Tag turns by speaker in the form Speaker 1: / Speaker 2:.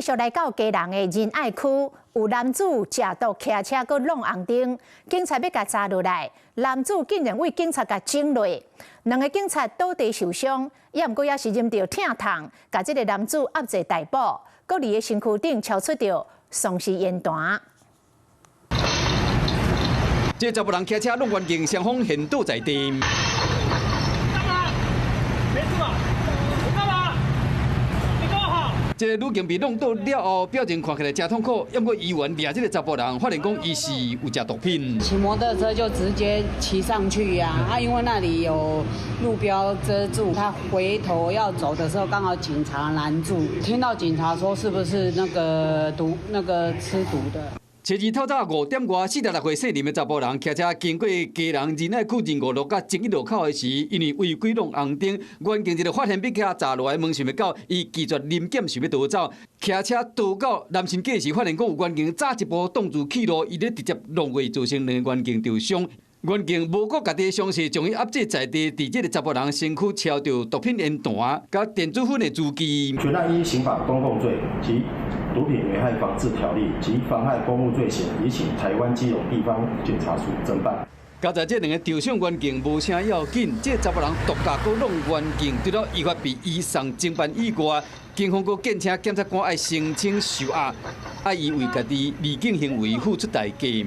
Speaker 1: 續來到基隆的仁愛區，有男子食毒騎車閣挵紅燈，警察欲共查落來，男子竟然對警察共整落，兩个警察倒地受傷，也毋過也是忍著疼痛，共這个男子押解逮捕，閣佇个身軀頂敲出著喪屍煙彈。
Speaker 2: 這查埔人騎車挵員警，雙方現倒在地。
Speaker 3: 幹嘛？沒事吧？你幹嘛？你跟我好。
Speaker 2: 這个女警被挵倒了後，表情看起來誠痛苦，毋過伊猶原掠這个查埔人，發現講伊是有食毒品。
Speaker 4: 騎摩托車就直接騎上去呀，啊，因為那裡有路標遮住，他回頭要走的時候，剛好警察攔住，聽到警察說是不是那個毒，那個吃毒的。
Speaker 2: 初二透早5點外，46歲姓林的查埔人騎車經過基隆仁愛區仁五路佮正一路口的時，因為違規挵紅燈，員警一个發現欲共查落來，問想袂到，伊拒絕臨檢想欲逃走，騎車逃到南新街時，發現講有員警早一步擋住去路，伊咧直接挵過，造成兩个員警受傷。員警無顧家己傷勢，將伊壓制在地，佇這个查埔人身軀抄著毒品煙彈佮電子粉的字跡。
Speaker 5: 全案依刑法供控罪及毒品危害防制條例及妨害公務罪嫌，移請臺灣基隆地方檢察署偵辦。
Speaker 2: 佳哉這兩个受傷員警無啥要緊，這查埔人毒駕閣挵員警，除了依法被移送偵辦以外，警方閣建請檢察官愛申請收押，愛伊為家己離境行為付出代價。